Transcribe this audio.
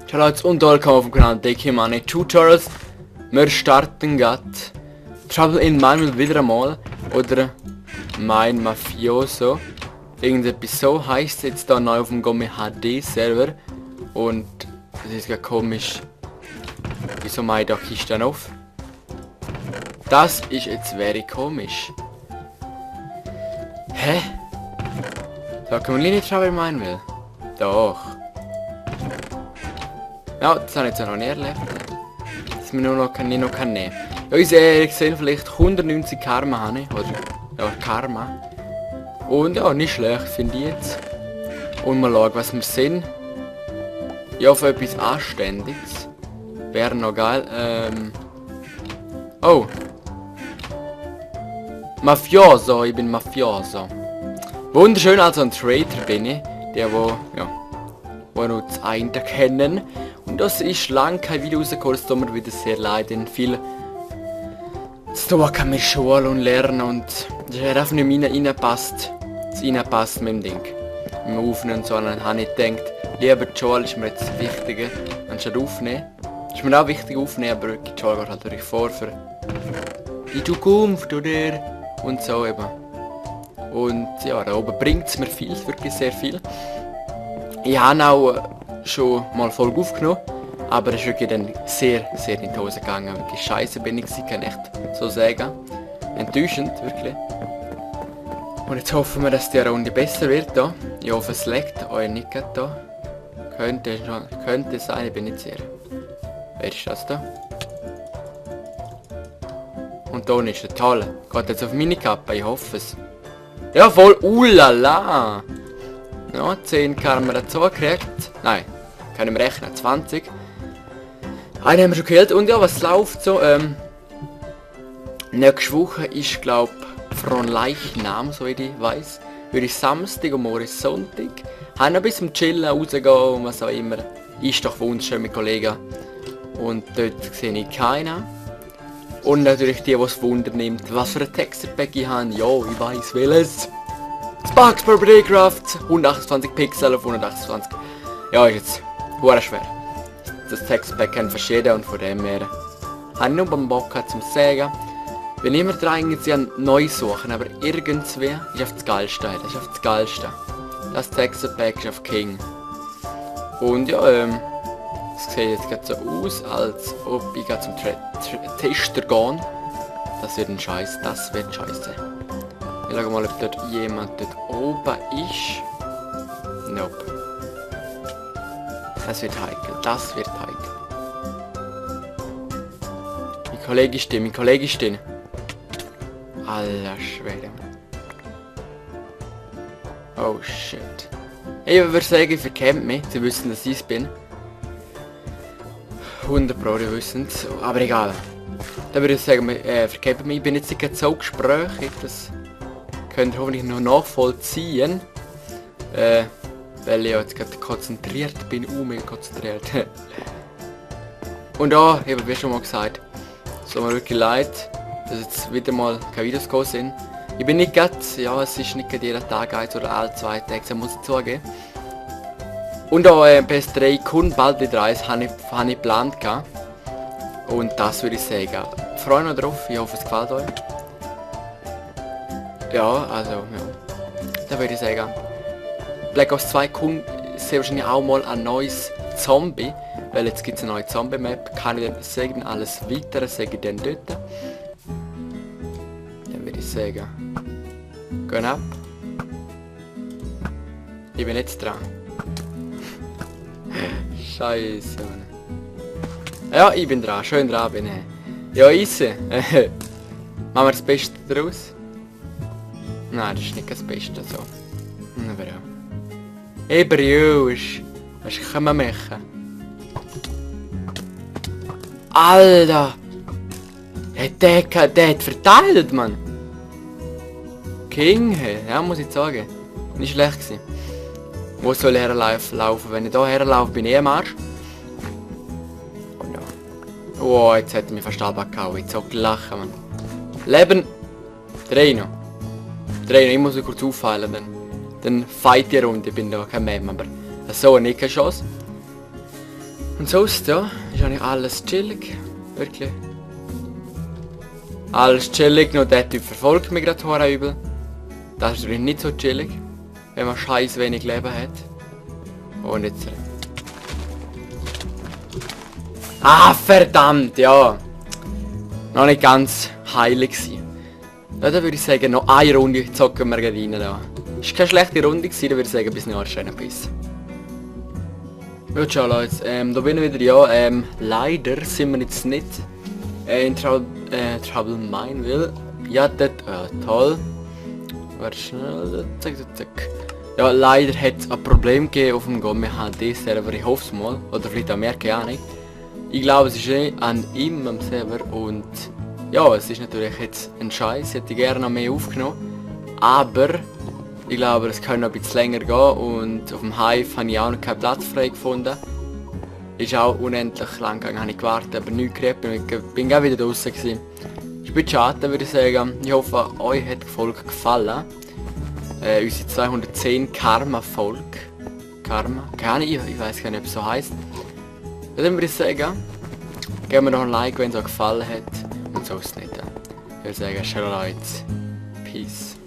Ciao Leute und willkommen auf dem Kanal DK Money Tutorials. Wir starten gerade Trouble in Mine wieder einmal. Oder mein Mafioso. Irgendetwas so heisst jetzt da neu auf dem Gomme HD Server. Und es ist gerade komisch. Wieso mache ich da Kisten auf? Das ist jetzt very komisch. Hä? Da kann man nicht Trouble in Mine will. Doch. Ja, das habe ich jetzt noch nie erlebt. Dass wir nur noch nehmen kann. Ja, ich sehe gesehen, vielleicht 190 Karma habe ich. Oder ja, Karma. Und ja, nicht schlecht, finde ich jetzt. Und mal schauen, was wir sind. Ja, für etwas Anständiges. Wäre noch geil. Oh. Mafioso, ich bin Mafioso. Wunderschön, also ein Traitor bin ich. Der, wo nur das eine kennen. Und das ist lange kein Video rausgekommen, es tut mir wieder sehr leid, denn viel zu tun kann mit Schule und Lernen und das einfach nicht mehr reinpasst. Es reinpasst mit dem Ding. Mit dem Aufnehmen und so, dann habe ich gedacht, lieber die Schule ist mir jetzt wichtiger, anstatt Aufnehmen. Ist mir auch wichtig aufnehmen, aber die Schule geht halt natürlich vor für die Zukunft oder und so eben. Und ja, da oben bringt es mir viel, wirklich sehr viel. Ich habe auch schon mal Folge aufgenommen, aber es ist wirklich dann sehr in die Hose gegangen. Wirklich scheiße bin ich gewesen, kann ich echt so sagen. Enttäuschend, wirklich. Und jetzt hoffen wir, dass die Runde besser wird da. Ich hoffe, es leckt euch nicht da. Könnte sein, ich bin nicht sicher. Wer ist das da? Und da ist der toll. Geht jetzt auf meine Kappe, ich hoffe es. Ja voll, ulala! Ja, 10 haben wir dazu gekriegt. Nein, können wir rechnen, 20. Einen haben wir schon gekillt. Und ja, was läuft so? Nächste Woche ist, glaube ich, Fronleichnam, so wie ich weiss. Würde ich Samstag und morgen ist Sonntag. Haben noch ein bisschen chillen, rausgehen und was auch immer. Ist doch wunderschön mit Kollegen. Und dort sehe ich keinen. Und natürlich die, die es Wunder nimmt, was für ein Texture-Pack ich habe. Ja, ich weiss welches. Sparks per Playcraft, 128 Pixel auf 128. Ja, ist jetzt sehr schwer. Das Textpack kann verschieden und von dem her habe ich nur beim Bock zum Sagen. Wenn immer dran irgendwie neu suchen, aber irgendwie ist auf das Geilste. Das ist auf das Geilste. Das Textpack ist auf King. Und ja, es sieht jetzt gerade so aus, als ob ich zum Tester gehe. Das wird ein Scheiß, das wird scheiße. Ich schaue mal, ob dort jemand dort oben ist. Nope. Das wird heikel, das wird heikel. Mein Kollege ist drin. Alter Schwede. Oh shit. Ich würde sagen, ich verkennt mich, sie wissen, dass ich es bin. 100 Pro, die wissen es, aber egal. Dann würde ich sagen, verkennt mich, ich bin jetzt nicht so gesprächig, das könnt ihr hoffentlich noch nachvollziehen. Weil ich jetzt gerade konzentriert bin, mega konzentriert. Und da, eben wie schon mal gesagt, es tut mir wirklich leid, dass jetzt wieder mal keine Videos gekommen sind. Ich bin nicht gerade, ja, es ist nicht gerade jeden Tag eins oder alle 2 Tage, das muss ich zugeben. Und auch PS3 kommt bald wieder eins, habe ich geplant. Und das würde ich sagen. Freue mich drauf, ich hoffe es gefällt euch. Ja, also, ja. Da würde ich sagen, Black Ops 2 kommt sehr wahrscheinlich auch mal ein neues Zombie, weil jetzt gibt es eine neue Zombie-Map, kann ich dann sagen, alles weitere sage ich dann dort. Dann würde ich sagen, gehen ab. Ich bin jetzt dran. Scheiße, Mann. Ja, ich bin dran, schön dran bin ich. Ja, easy. Machen wir das Beste daraus? Nein, das ist nicht das Beste so. Aber ja. Aber ja, was kann man machen? Alter! Der hat verteilt, Mann! King, hey. Ja, muss ich sagen. Nicht schlecht gewesen. Wo soll er herlaufen? Wenn ich da herlaufe, bin ich am Arsch. Und ja. Oh, jetzt hätte mich fast abgehauen. Jetzt so gelacht, Mann. Leben! 3 noch. drehen, ich muss ihn kurz auffallen, dann fight die Runde, ich bin da kein Mem, aber so nicht keine Chance. Und sonst, ja, ist eigentlich alles chillig, wirklich. Alles chillig, nur der Typ verfolgt mich gerade hure übel. Das ist natürlich nicht so chillig, wenn man scheiß wenig Leben hat. Und jetzt... Ah, verdammt, ja. Noch nicht ganz heilig gewesen. Ja, dann würde ich sagen, noch eine Runde zocken wir gleich rein da. Ist keine schlechte Runde gewesen, dann würde ich sagen, bis nachher schön bis. Ja, ciao Leute, da bin ich wieder, ja, leider sind wir jetzt nicht in Trouble Mine, weil, ja, das, toll. Warte schnell, zack, zack, zack. Ja, leider hat es ein Problem gegeben auf dem GoMHD-Server, ich hoffe es mal, oder vielleicht auch mehr, keine Ahnung. Ich glaube, es ist an ihm am Server und ja, es ist natürlich jetzt ein Scheiß, hätte ich gerne noch mehr aufgenommen, aber ich glaube, es könnte noch ein bisschen länger gehen und auf dem Hive habe ich auch noch keinen Platz frei gefunden. Ist auch unendlich lang gegangen, habe ich gewartet, aber nichts geredet, bin auch wieder draußen gewesen. Ist ein bisschen schade, würde ich sagen. Ich hoffe, euch hat die Folge gefallen. Unsere 210 Karma-Folge. Karma? Keine Ahnung, ich weiß gar nicht, ob es so heisst. Dann würde ich sagen, geben wir noch ein Like, wenn es euch gefallen hat. Und sonst nicht. Ich würde sagen, ciao Leute. Peace.